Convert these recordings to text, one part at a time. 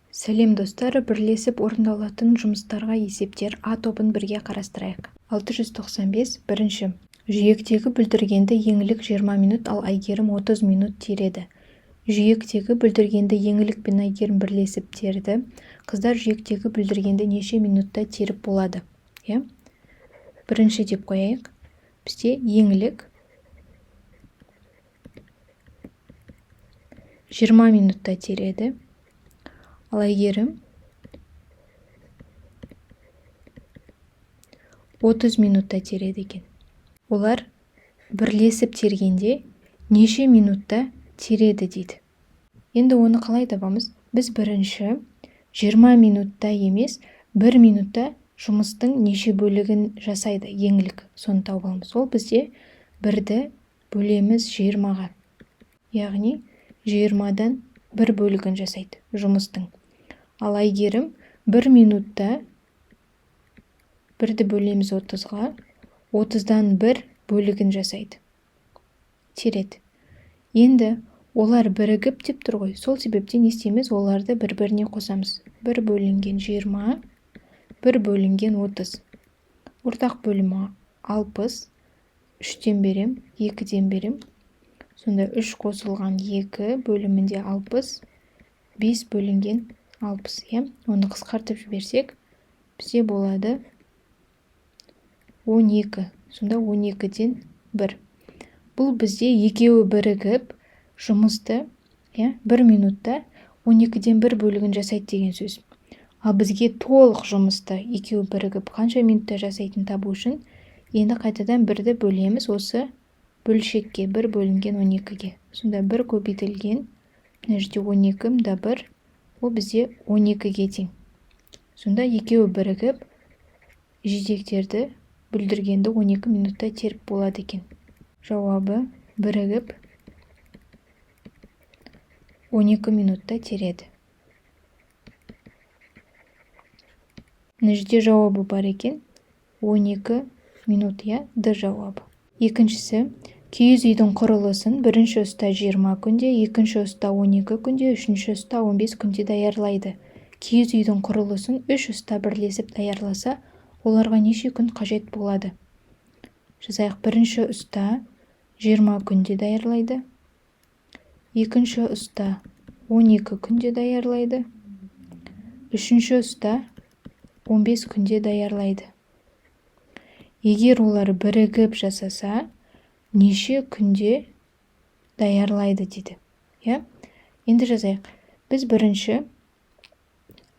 Сәлем, достар! Бірлесіп орындалатын жұмыстарға есептер А тобын бірге қарастырайық. 695. Бірінші. Жүйектегі бүлдіргенді Еңлік 20 минут, ал Әйгерім 30 минут тереді. Жүйектегі бүлдіргенді Еңлік пен Әйгерім бірлесіп терді. Қыздар жүйектегі бүлдіргенді неше минутта теріп болады? Иә? Бірінші деп қояйық. Бізде Еңлік 20 минутта тереді, ал Әйгерім 30 минутта тереді екен. Олар бірлесіп тергенде неше минутта тереді дейді. Енді оны қалай табамыз? Біз бірінші 20 минутта емес, 1 минутта жұмыстың неше бөлігін жасайды Еңлік, соны тауып аламыз. Ол бізде 1-ді бөлеміз 20-ға. Яғни 20-дан 1 бөлігін жасайды жұмыстың. Ал Әйгерім 1 минутта 1-ді бөлеміз 30-ға, 30-дан 1 бөлігін жасайды. Тереді. Енді олар бірігіп деп тұр ғой. Сол себептен не істейміз? Оларды бір-біріне қосамыз. 1 бөлінген 20, 1 бөлінген 30. Ортақ бөлімі 60. 3-тен берем, 2-ден берем. Сонда 3 қосылған 2 бөлімінде 60, 5 бөлінген 60, иә? Оны қысқартып жіберсек, бізде болады 12. Сонда 12-ден 1. Бұл бізде екеуі бірігіп жұмысты, иә, 1 минутта 12-ден 1 бөлігін жасайды деген сөз. Ал бізге толық жұмысты екеуі бірігіп қанша минутта жасайтынын табу үшін енді қайтадан 1-ді бөлеміз осы бөлшекке, 1 бөлінген 12-ге. Сонда 1 көбейтілген, мына жерде 12, мында 1, ол бізде 12-ге тең. Сонда екеуі бірігіп жидектерді бүлдіргенді 12 минутта теріп болады екен. Жауабы бірігіп 12 минутта тереді. Мына жерде жауабы бар екен. 12 минут, иә, Д жауабы. Екіншісі, киіз үйдің құрылысын бірінші ұста 20 күнде, екінші ұста 12 күнде, үшінші ұста 15 күнде даярлайды. Киіз үйдің құрылысын 3 ұста бірлесіп даярласа, оларға неше күн қажет болады? Жазайық, бірінші ұста 20 күнде даярлайды, екінші ұста 12 күнде даярлайды, үшінші ұста 15 күнде даярлайды. Егер олар бірігіп жасаса, неше күнде даярлайды дейді. Иә? Енді жазайық. Біз бірінші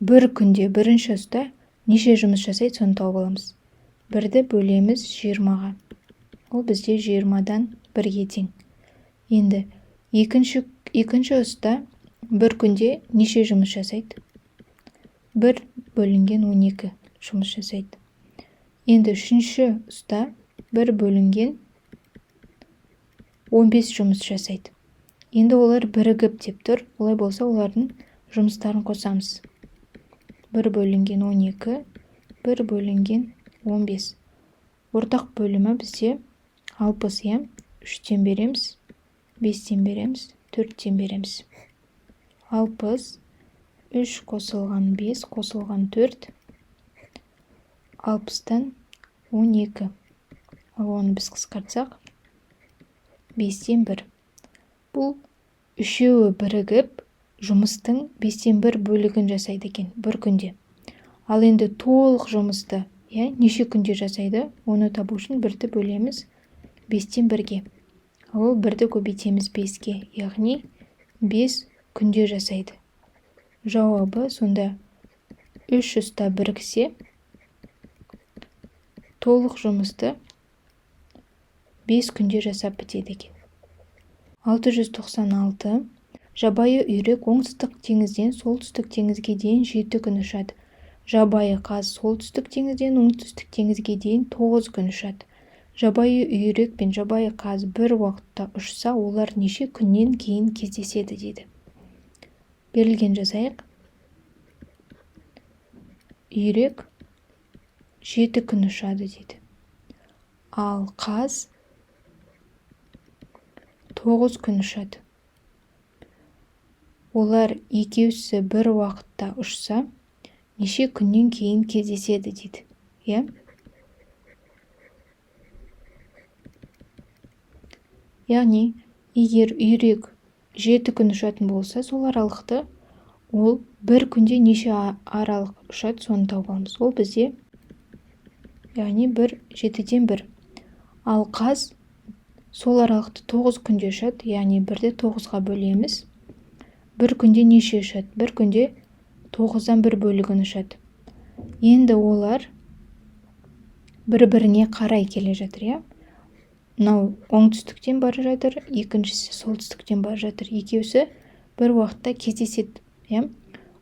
бір күнде бірінші ұста неше жұмыс жасайды, соны тауып аламыз. 1-ді бөлеміз 20-ға. Ол бізде 20-дан 1-ге тең. Енді екінші ұста бір күнде неше жұмыс жасайды? 1 бөлінген 12 жұмыс жасайды. Енді үшінші ұста 1 бөлінген 15 жұмыс жасайды. Енді олар бірігіп деп тұр. Олай болса, олардың жұмыстарын қосамыз. 1 бөлінген 12, 1 бөлінген 15. Ортақ бөлімі бізде 60, иә? 3-тен береміз, 5-тен береміз, 4-тен береміз. 60, 3 қосылған 5 қосылған 4, 60-тан 12. Ал оны біз қысқартсақ, 5-тен 1. Бұл үшеуі бірігіп жұмыстың 5-тен 1 бөлігін жасайды екен бір күнде. Ал енді толық жұмысты, иә, неше күнде жасайды, оны табу үшін 1-ді бөлеміз 5-тен 1-ге. Ал ол 1-ді көбейтеміз 5-ке, яғни 5 күнде жасайды. Жауабы сонда 3 ұста біріксе, толық жұмысты 5 күнде жасап бітеді екен. 696. Жабайы үйрек оңтүстік теңізден солтүстік теңізге дейін 7 күн ұшады. Жабайы қаз солтүстік теңізден оңтүстік теңізге дейін 9 күн ұшады. Жабайы үйрек пен жабайы қаз бір уақытта ұшса, олар неше күннен кейін кездеседі дейді. Берілген жазайық. Үйрек 7 күн ұшады дейді. Ал қаз 9 күн ұшады. Олар екеусі бір уақытта ұшса, неше күннен кейін кездеседі дейді. Иә? Яғни, егер үйрек 7 күн ұшатын болса, сол аралықты ол бір күнде неше аралық ұшады, соны тауып аламыз. Ол бізде, яғни, 1 7-ден 1. Ал қаз сол аралықты 9 күнде ұшады, яғни 1-ді 9-ға бөлеміз. Бір күнде неше ұшады? Бір күнде 9-дан 1 бөлігін ұшады. Енді олар бір-біріне қарай келе жатыр, иә? Мынау оңтүстіктен бара жатыр, екіншісі солтүстіктен бара жатыр. Екеусі бір уақытта кездеседі, иә?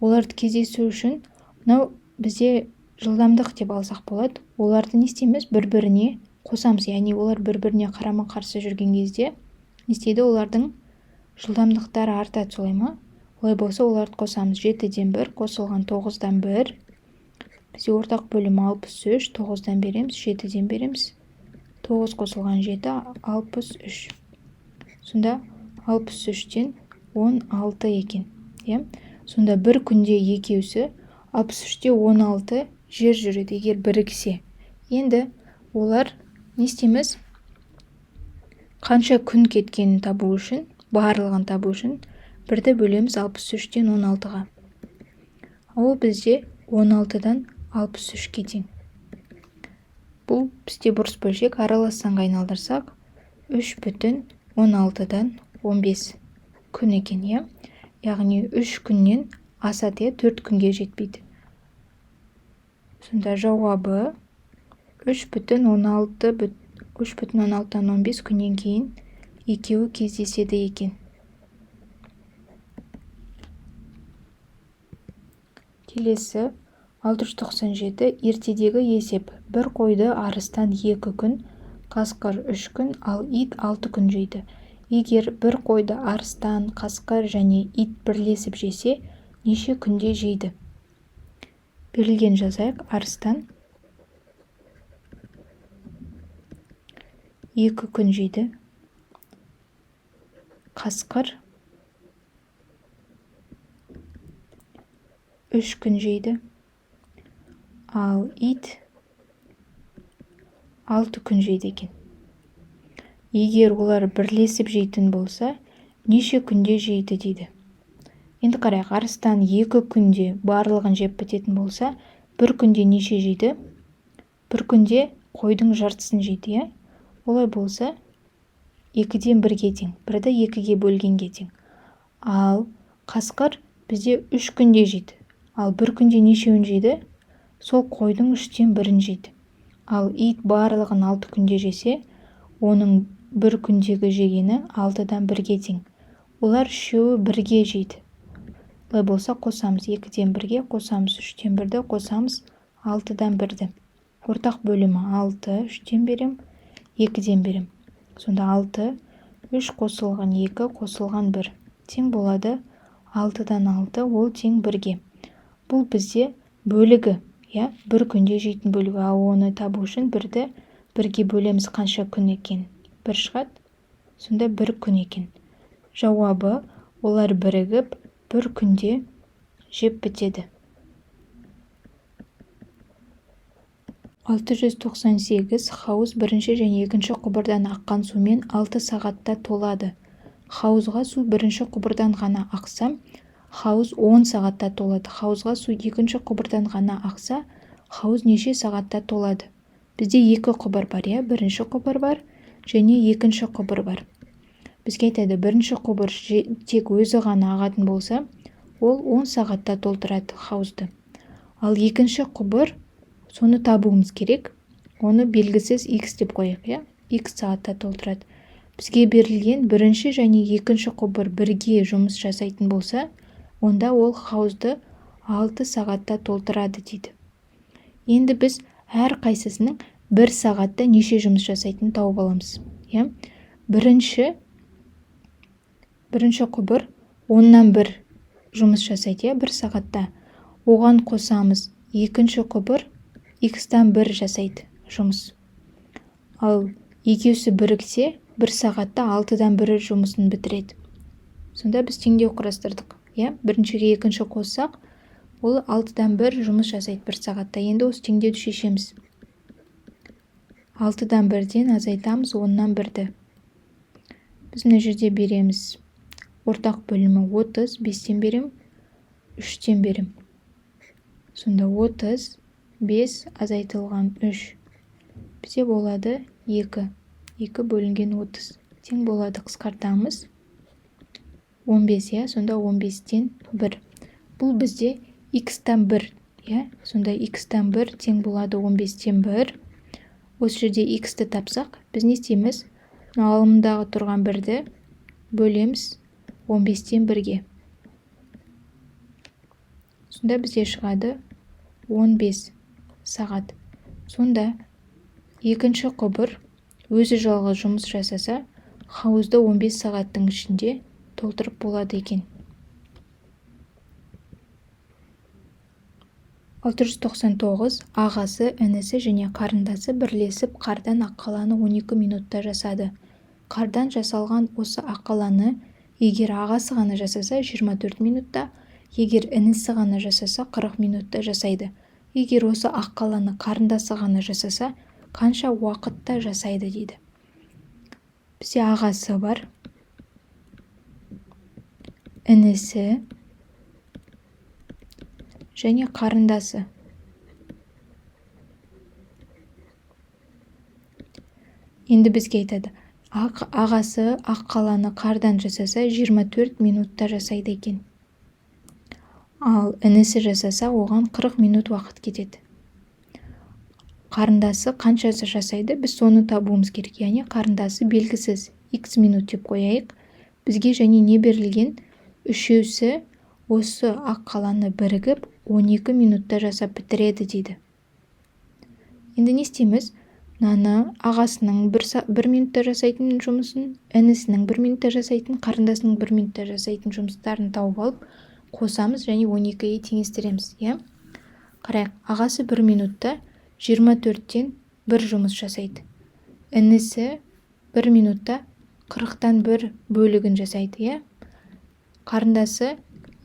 Оларды кездесу үшін мынау бізде жылдамдық деп алсақ болады. Оларды не істейміз? Бір-біріне қосамыз. Яғни олар бір-біріне қарама-қарсы жүрген кезде не істейді? Олардың жылдамдықтары артады, солай ма? Олай болса, оларды қосамыз. 7-ден 1 қосылған 9-дан 1. Бізде ортақ бөлім 63, 9-дан береміз, 7-ден береміз. 9 қосылған 7, 63. Сонда 63-тен 16 екен, иә? Сонда бір күнде екеусі 63-те 16 жер жүреді, егер біріксе. Енді олар не істейміз? Қанша күн кеткенін табу үшін, барлығын табу үшін 1-ді бөлеміз 63-тен 16-ға. Ол бізде 16-дан 63-ке тең. Бұл бізде бұрыс бөлшек, аралас санға айналдырсақ, 3,16-дан 15 күн екен, иә? Яғни 3 күннен асады, иә, 4 күнге жетпейді. Сонда жауабы 3,16-дан 15 күннен кейін екеуі кездеседі екен. Келесі 697 ертедегі есеп. Бір қойды арыстан 2 күн, қасқыр 3 күн, ал ит 6 күн жейді. Егер бір қойды арыстан, қасқыр және ит бірлесіп жесе, неше күнде жейді? Берілген жазайық. Арыстан 2 күн жейді. Қасқыр 3 күн жейді. Ал ит 6 күн жейді екен. Егер олар бірлесіп жейтін болса, неше күнде жейді дейді. Енді қарайық, арыстан 2 күнде барлығын жеп бітетін болса, бір күнде неше жейді? Бір күнде қойдың жартысын жейді, иә? Олай болса, 2-ден 1-ге тең, 1-ді 2-ге бөлгенге тең. Ал қасқыр бізде 3 күнде жейді. Ал бір күнде нешеуін жейді? Сол қойдың 3-тен 1-ін жейді. Ал ит барлығын 6 күнде жесе, оның бір күндегі жегені 6-дан 1-ге тең. Олар үшеуі бірге жейді. Олай болса, қосамыз 2-ден 1-ге, қосамыз 3-тен 1-ді, қосамыз 6-дан 1-ді. Ортақ бөлімі 6, 3-тен берем, 2-ден берем. Сонда 6, 3 қосылған 2 қосылған 1 тең болады 6-дан 6, ол тең 1-ге. Бұл бізде бөлігі, иә, бір күнде жейтін бөлігі. Ал оны табу үшін 1-ді 1-ге бөлеміз, қанша күн екен? 1 шығады. Сонда 1 күн екен. Жауабы, олар бірігіп бір күнде жеп бітеді. 698 хауыз бірінші және екінші құбырдан аққан сумен 6 сағатта толады. Хауызға су бірінші құбырдан ғана ақса, хауыз 10 сағатта толады. Хауызға су екінші құбырдан ғана ақса, хауыз неше сағатта толады? Бізде екі құбыр бар, иә? Бірінші құбыр бар және екінші құбыр бар. Бізге айтады, бірінші құбыр тек өзі ғана ағатын болса, ол 10 сағатта толтырады хауызды. Ал екінші құбыр, соны табуымыз керек. Оны белгісіз x деп қояйық, иә? X сағатта толтырады. Бізге берілген бірінші және екінші құбыр бірге жұмыс жасайтын болса, онда ол хауызды 6 сағатта толтырады дейді. Енді біз әр қайсысының 1 сағатта неше жұмыс жасайтынын тауып аламыз, иә? Бірінші құбыр 10-нан 1 жұмыс жасайды, иә, 1 сағатта. Оған қосамыз екінші құбыр x-тан 1 жасайды жұмыс. Ал екеусі біріксе, 1 сағатта 6-дан 1 жұмысын бітіреді. Сонда біз теңдеу құрастырдық. Иә, біріншіге екінші қоссақ, ол 6-дан 1 жұмыс жасайды 1 сағатта. Енді осы теңдеуді шешеміз. 6-дан 1-ден азайтамыз 10-нан 1-ді. Біз мына жерде береміз. Ортақ бөлімі 30, 5-тен берем, 3-тен берем. Сонда 30, 5 азайтылған 3. Бізде болады 2. 2 бөлінген 30. Тең болады, қысқартамыз. 15, иә, сонда 15-тен 1. Бұл бізде x-тан 1, иә, сонда x-тан 1 тең болады 15-тен 1. Осы жерде x-ті тапсақ, біз не істейміз? Алымдағы тұрған 1-ді бөлеміз 15-тен 1-ге. Сонда бізде шығады 15 сағат. Сонда екінші құбыр өзі жалғыз жұмыс жасаса, хауызды 15 сағаттың ішінде толтырып болады екен. 699 ағасы, інісі және қарындасы бірлесіп қардан аққаланы 12 минутта жасады. Қардан жасалған осы аққаланы егер ағасы ғана жасаса 24 минутта, егер інісі ғана жасаса 40 минутта жасайды. Егер осы аққаланы қарындасы ғана жасаса, қанша уақытта жасайды дейді. Бізде ағасы бар, інісі және қарындасы. Енді бізге айтады, ағасы аққаланы қардан жасаса 24 минутта жасайды екен. Ал інісі жасаса, оған 40 минут уақыт кетеді. Қарындасы қанша жасайды, біз соны табуымыз керек. Яғни қарындасы белгісіз, x минут деп қояйық. Бізге және не берілген? Үшеусі осы аққаланы бірігіп 12 минутта жасап бітіреді дейді. Енді не істейміз? Мынаны ағасының 1 минутта жасайтын жұмысын, інісінің 1 минутта жасайтын, қарындасының 1 минутта жасайтын жұмыстарын тауып алып, қосамыз және 12-ге теңестіреміз, иә? Қарайық, ағасы 1 минутта 24-тен 1 жұмыс жасайды. Інісі 1 минутта 40-тан 1 бөлігін жасайды, иә? Қарындасы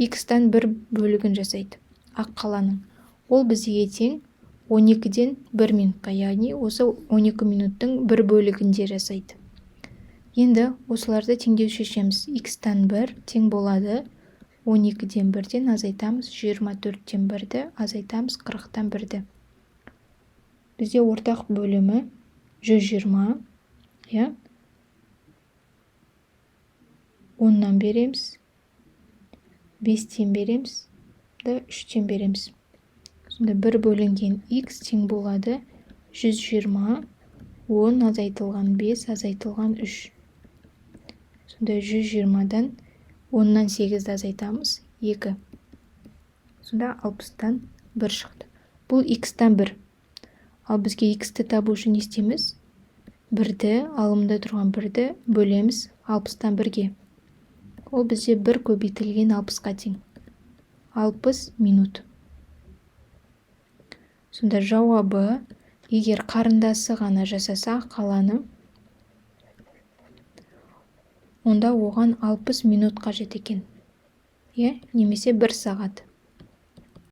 x-тан 1 бөлігін жасайды аққаланың. Ол бізге тең 12-ден 1 минутқа, яғни осы 12 минуттың бір бөлігінде жасайды. Енді осыларды теңдеу шешеміз. X-тан 1 тең болады 12-ден 1-ден азайтамыз 24-тен 1-ді, азайтамыз 40-тан 1-ді. Бізде ортақ бөлімі 120, иә? 10-нан береміз, 5-тен береміз, да 3-тен береміз. Сонда 1 бөлінген x тең болады 120, 10 азайтылған 5 азайтылған 3. Сонда 120-дан 10-нан 8-ді азайтамыз, 2. Сонда 60-тан 1 шықты. Бұл x-тан 1. Ал бізге x-ті табу үшін не істейміз? 1-ді, алымда тұрған 1-ді бөлеміз 60-тан 1-ге. Ол бізде 1 көбейтілген 60-қа тең. 60 минут. Сонда жауабы, егер қарындасы ғана жасаса аққаланы, онда оған 60 минут қажет екен. Иә, немесе 1 сағат.